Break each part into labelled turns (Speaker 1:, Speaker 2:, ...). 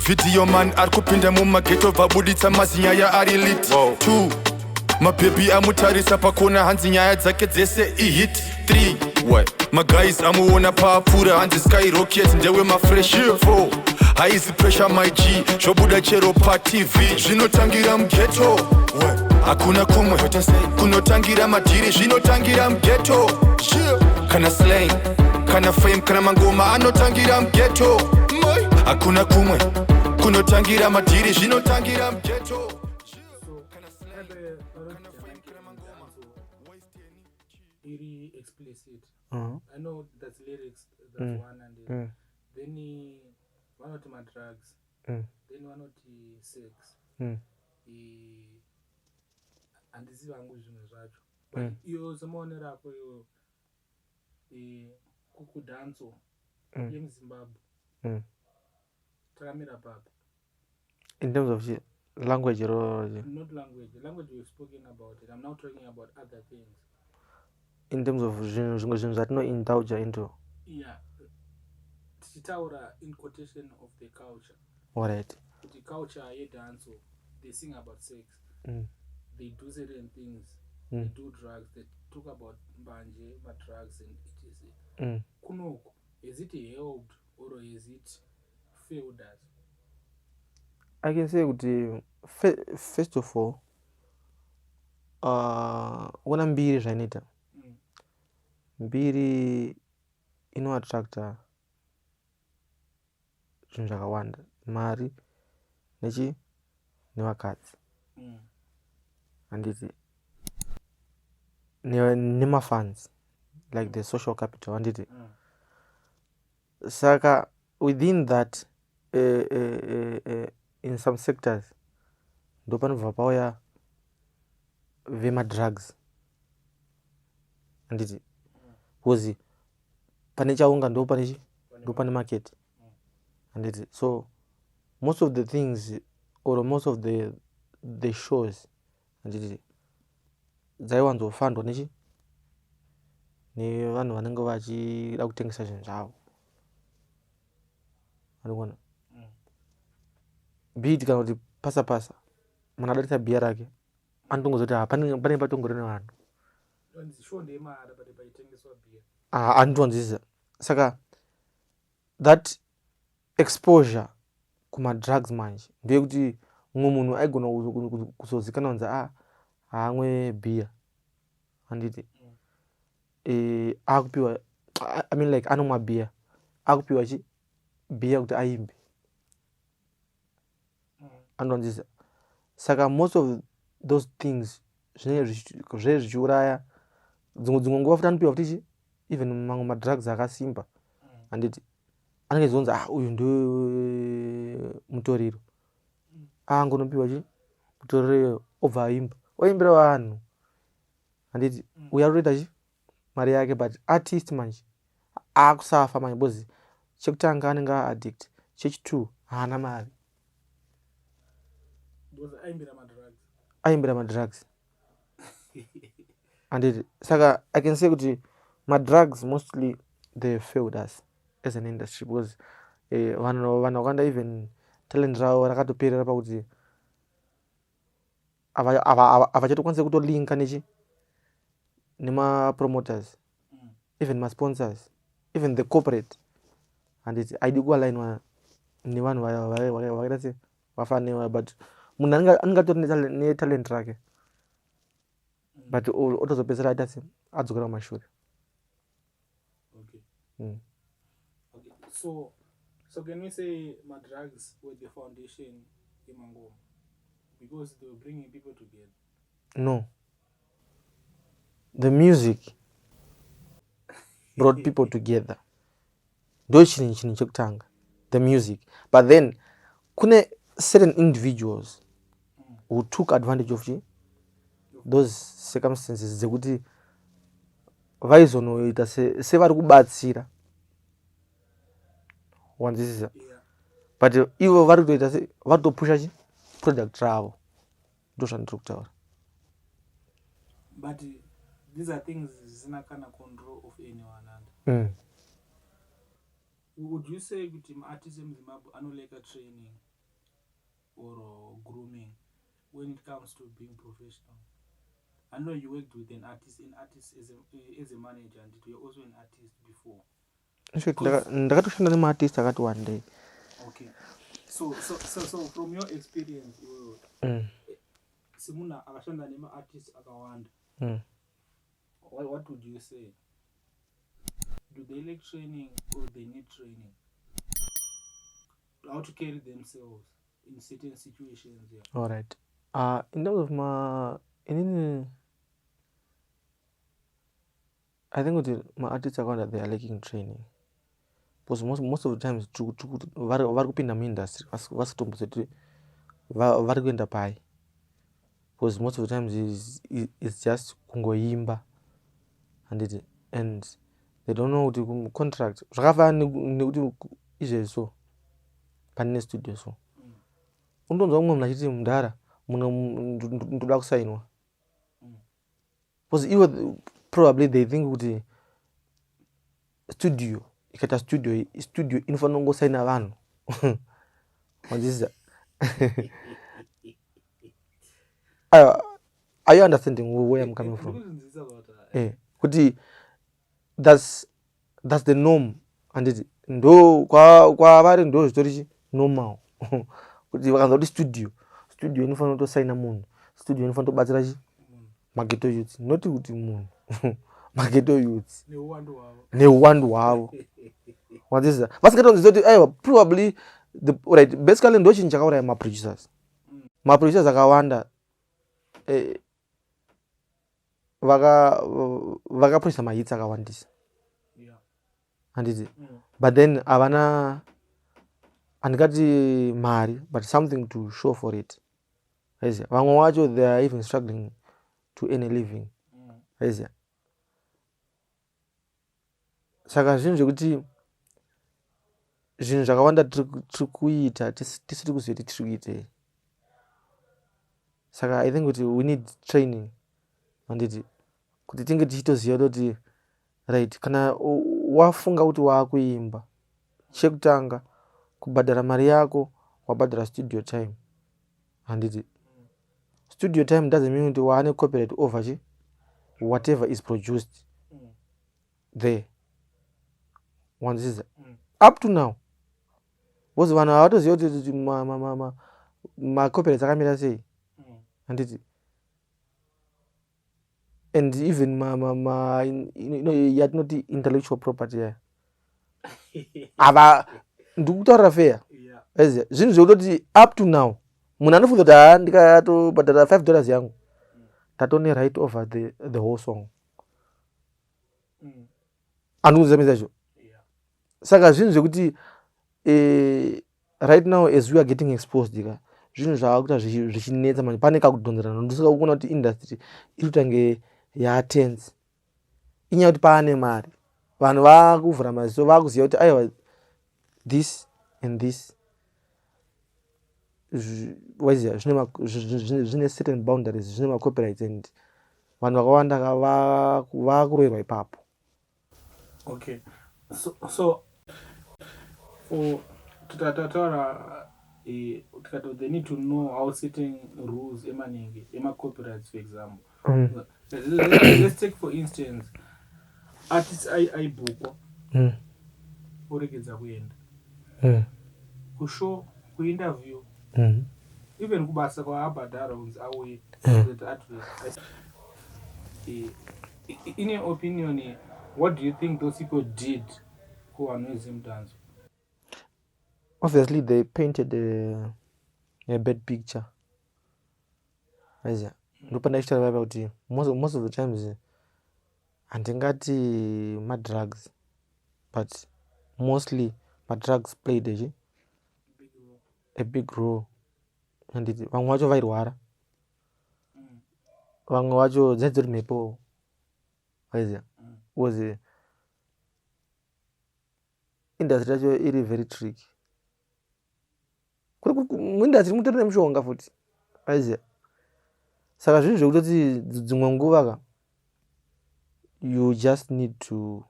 Speaker 1: Video man ari kupinda mumageto, vabuditsa mazinyaya ari lit. 2, mabhebhi amutarisa pakona, hanzi nyaya dzake dzese ihit. 3, maguys amuona paapfuura, hanzi skyrocket, ndewe mafresh. 4, haizi pressure, my G, zvobuda chero paTV. Zvinotangira mugeto, hakuna kumwe kunotangira madhiri, zvinotangira mugeto. Kana slang, kana fame, kana mangoma anotangira mugeto, hakuna kumwe kunotangira madhiri, zvinotangira mugeto.
Speaker 2: So kana fame, kana mangoma iri explicit. I know that's lyrics, that's one, and then vanoti madrugs, then vanoti sex. Handizivi hangu zvimwe zvacho, but iyo semaonero ako iwo, kudancehall yemuZimbabwe, takamira papi?
Speaker 3: In terms of language or
Speaker 2: Not language. Language, we've spoken about it. I'm now talking about other things.
Speaker 3: In terms of zvinhu, zvimwe zvinhu zvatinoindulga into?
Speaker 2: Yeah, tichitaura in quotation of the culture, kuti culture yedancehall, they sing about sex, they do certain things, they do drugs, they talk about mbanje, madrugs and etc. Kunoku, has it helped or has it failed us?
Speaker 3: I can say kuti first of all, ona mbiri zvainoita. Mbiri inoattracta zvinhu zvakawanda, mari nechi nevakadzi, handiti? Nemafans, like the social capital, handiti? Saka within that, in some sectors ndo panobva pauya vemadrugs, handiti? Because pane chaunga ndo pane chi ndo pane market, handiti? So most of the things or most of the shows, handiti, dzaiwanzofandwa nechi nevanhu vanenge vachida kutengesa zvinhu zvavo, andikuona? Beat kana kuti pasa pasa, munhu adarisa bhiya rake anotongozoti, "Ha, panenge patongori nevanhu."
Speaker 2: Onzi show ndeyemahara, but paitengeswa bhiya.
Speaker 3: Ah, anditonzwisisa. Saka that exposure kumadrugs manje ndeyekuti mumwe munhu aigona kuzozikanwa kunzi a haamwe bhiya, handiti? Akupiwa, I mean, like anomwa bhiya, akupiwa chi bhiya kuti aimbe. Andonzwisisa? Saka most of those things zvinenge zvinenge zvichiuraya. Dzimwe nguva futi anopiwa futi chi even mamwe madrugs akasimba, handiti? Anenge achizonzi, "Ah, uyu ndemutoriro." Angonopiwa chi mutoriro iyoyo, obva aimba, oimbira vanhu, handiti? Uyu ari kutoita chi mari yake, but artist manje akusuffer manje, because chekutanga anenge aaddict, chechi2 haana mari.
Speaker 2: Because aimbira madrugs.
Speaker 3: Aimbira madrugs, handiti? Saka I can say kuti madrugs mostly, they failed us as an industry, because vanhu vakawanda, even talent ravo rakatoperera pakuti havachatokwanisi kutolinka nechi nemapromoters, even masponsors, even the corporate, handiti? Haidi kualignwa nevanhu vakaita se vafanira, but munhu anenge atori netalent rake, but otozopedzisira aita se adzokera kumashure.
Speaker 2: Okay, so can we say madrugs were the foundation yemangoma because they were bringing people together?
Speaker 3: No, the music brought people together, ndo chinhu chekutanga, the music. But then kune certain individuals who took advantage of chi those circumstances dzekuti vaizonoita sevari kubatsira, wanzwisisa?
Speaker 2: Yeah.
Speaker 3: But ivo vari kutoita se vari kutopusha chi product ravo, ndo zvandiri kutaura.
Speaker 2: But these are things zvisina kana control of anyone, and would you say kuti maartist emuZimbabwe anolacka training? or grooming when it comes to being professional? I know you worked with an artist as a manager, and you're also an artist before.
Speaker 3: In fact, ndakatoshanda nemaartist akati one day.
Speaker 2: Okay, so from your experience iwewe, semunhu akashanda nemaartist akawanda, what would you say? Do they lack training or they need training how to carry themselves in certain situations? Yeah.
Speaker 3: All right, in terms of ma inini I think kuti maartist akawanda, they are lacking training, because most of the times vari kupinda muindustry vasitombozoti vari kuenda pai, because most of the times is just kungoimba, handiti? And they don't know kuti contract zvakafanana nekuti izvezvi so pane studio, so unonzwa mumwe munhu achiti, "Mudhara, muno ndoda kusainwa," because ivo probably they think kuti studio ikaita studio, studio inofanira kungosaina vanhu, wanzwisisa? Aiwa, are you understanding where I'm coming from?
Speaker 2: Ndikuzvinzwisisa kuti
Speaker 3: Kuti that's the norm, handiti? Ndo kwavari ndo zvitori chi normal kuti vakanzwa kuti studio, studio inofanira kutosaina munhu, studio inofanira kutobatsira chi maghetto youths, not kuti munhu, maghetto youths.
Speaker 2: Neuwandu hwavo.
Speaker 3: Neuwandu hwavo, wanzwisisa? Vasingatonzwisisa kuti aiwa, probably the right, basically ndo chinhu chakauraya maproducers. Maproducers akawanda vakaprodusa mahits akawandisa, handiti? But then havana, handingati mari, but something to show for it. Aiziya, vamwe vacho they are even struggling to earn a living. Aiziya, saka zvinhu zvekuti zvinhu zvakawanda tiri kuita tisiri kuziva kuti tiri kuitei. Saka I think kuti we need training, handiti? Kuti tinge tichitoziva kuti right, kana wafunga kuti waakuimba, chekutanga kubhadhara mari yako, wabhadhara studio time, handiti? Studio time doesn't mean kuti waane copyright over chi whatever is produced there, wanzwisisa? Up to now, because vanhu havatoziva kuti macopyrights akamira sei, handiti? And even yatinoti intellectual property yaya, ava ndikutaurira fair. Aiziya, zvinhu zvekutoti up to now munhu anofunga kuti haa, ndikatobhadhara $5 yangu, ndatone right over the whole song. Andikuzamisa izvo. Saka zvinhu zvekuti right now as we are getting exposed ka, zvinhu zvaakuita zvichinetsa manje, pane kakudhonzerana. Ndosaka kuona kuti industry iri kutange yatense, inyaya yekuti paane mari, vanhu vaakuvhura maziso, vaakuziva kuti aiwa, this and this, waiziva, zvine certain boundaries, zvine macopyrights, and vanhu vakawanda vaakuroverwa ipapo.
Speaker 2: Okay, so for tataura tikati they need to know how certain rules emanenge emacopyrights, for example. Let's take for instance artist aibhukwa, oregedza kuenda kushow, kuinterview, even kubasa kwaabhadhara kunzi auye kuita advert. In your opinion, what do you think those people did kuvanhu veZimdancehall?
Speaker 3: Obviously they painted a bad picture, aiziya? Ndopandaichitaura papa kuti most of the times handingati madrugs, but mostly madrugs played
Speaker 2: Big role.
Speaker 3: A big role, handiti? Vamwe vacho vairwara, vamwe vacho dzaidzori mhepo, aiziya? Because industry yacho iri very tricky. Muindustry mutori nemushonga futi, aiziya? Saka zvinhu zvekutoti dzimwe nguva ka, you just need to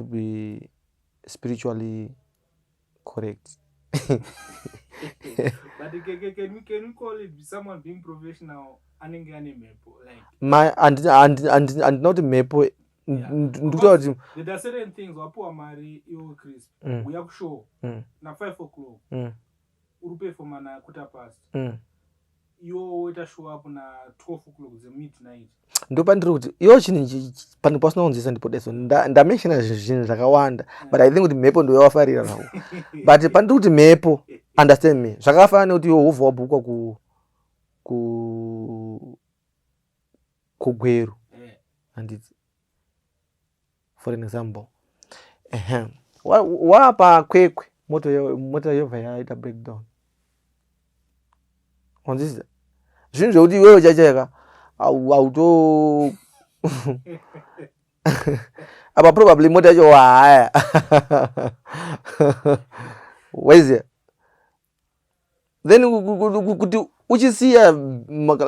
Speaker 3: be spiritually correct.
Speaker 2: But can we call it someone being professional anenge ane mhepo, like?
Speaker 3: Handina kuti mhepo. Ndikutaura kuti
Speaker 2: There are certain things, wapiwa mari iwe Crisp, uya kushow na5 o'clock, uri performa na 1:15, iwe woita show up na12 o'clock dzemidnight.
Speaker 3: Ndopandiri kuti iwo chinhu pano pasina kunzwisa ndipo deso ndamenshona zvinhu zvakawanda, but I think kuti mhepo ndo yawafarira zvako. But pandiri kuti mhepo, understand me, zvakafanana nekuti iwe wobva wabhukwa ku kuGweru, handiti? For an example, ehe, wapa Kwekwe, mota yobva yaita breakdown. Wanzwisisa? Zvinhu zvekuti iwewe chachaika auto apa, probably mota yacho wahaya, waiziya? Then kuti uchisiya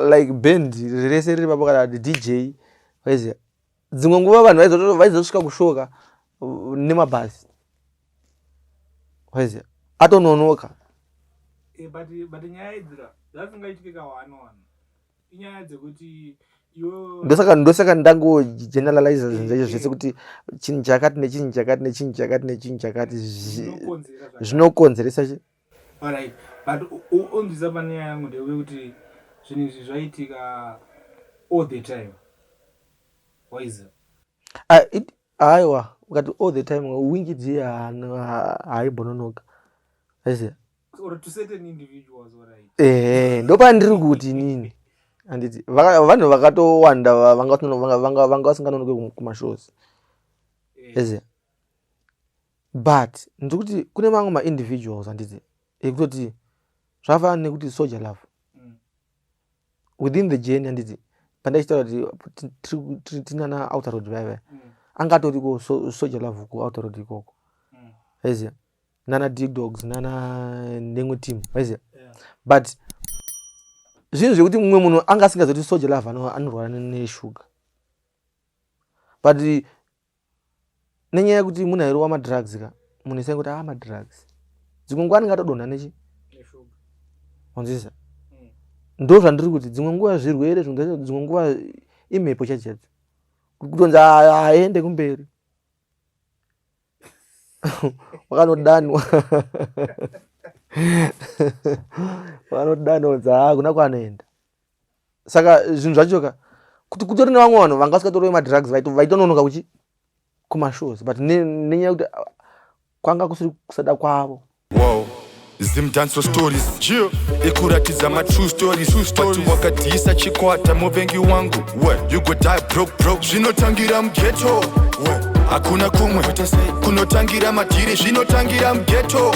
Speaker 3: like band rese riri papo kana kuti DJ, waiziya, dzimwe nguva vanhu vaizosvika kushoka nemabhazi, waiziya, atononoka.
Speaker 2: But nyaya idzira dzasingaitike ka one one, inyaya dzekuti iwe
Speaker 3: Ndosaka ndangogeneraliza zvinhu zvacho zvese kuti chinhu chakati nechinhu chakati nechinhu chakati nechinhu chakati
Speaker 2: zvinokonzera zvakati.
Speaker 3: Zvinokonzeresa
Speaker 2: Alright, but unzwisa, panyaya yangu ndeyekuti zvinhu izvi zvaitika all the time, waiziva?
Speaker 3: Ah, aiwa, ukati all the time, Winky D haimbononoka, aiziva?
Speaker 2: Or to certain individuals, alright.
Speaker 3: Ehe, ndopandiri kuti inini, handiti, vanhu vakatowanda vanga vasinganonoke kumashows. Aiziva? But ndikuti kune mamwe maindividuals, handiti, ekutoti zvakafanana nekuti Soul Jah Love, within the journey, handiti, pandaichitaura kuti tinana Outer Road vaya vaya, angatoriko Soul Jah Love kuOuter Road ikoko, aiziva, nana D Dogs, nana nemwe team, aiziva? But zvinhu zvekuti mumwe munhu anga asingazoti Soul Jah Love anorwara neshuga, but nenyaya yekuti munhu airova madrugs ka, munhu isangoti a madrugs, dzimwe nguva anenge atodonha nechi
Speaker 2: Neshuga.
Speaker 3: Wanzwisisa? Ndo zvandiri kuti dzimwe nguva zvirwere, zvimwe zvacho dzimwe nguva imhepo chadzo chadzo, kutonzi aende kumberi wakanodanwa, wakanodanwa kunzi hakuna kwaanoenda. Saka zvinhu zvacho ka, kuti kutori nevamwe vanhu vanga vasingatorove madrugs, vaitononoka kuchi kumashows, but nenyaya yekuti kwanga kusiri kusada kwavo.
Speaker 1: Wow. Zimdanso stories ikuratidza matrue stories, but wakadhisa chikwata, muvengi wangu, we you go die broke broke. Zvinotangira mughetto, hakuna kumwe kunotangira madhiri, zvinotangira mughetto.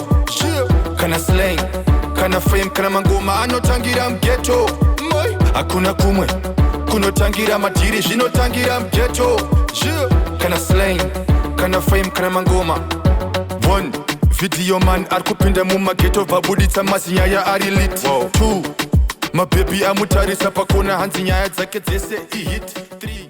Speaker 1: Kana slang, kana fame, kana mangoma anotangira mughetto, hakuna kumwe kunotangira madhiri, zvinotangira mughetto. Kana slang, kana fame, kana mangoma. One video man ari kupinda mumaghetto, vabuditsa mazinyaya ari lit. Two mabhebhi amutarisa pakona, hanzi nyaya dzake dzese ihit. Three.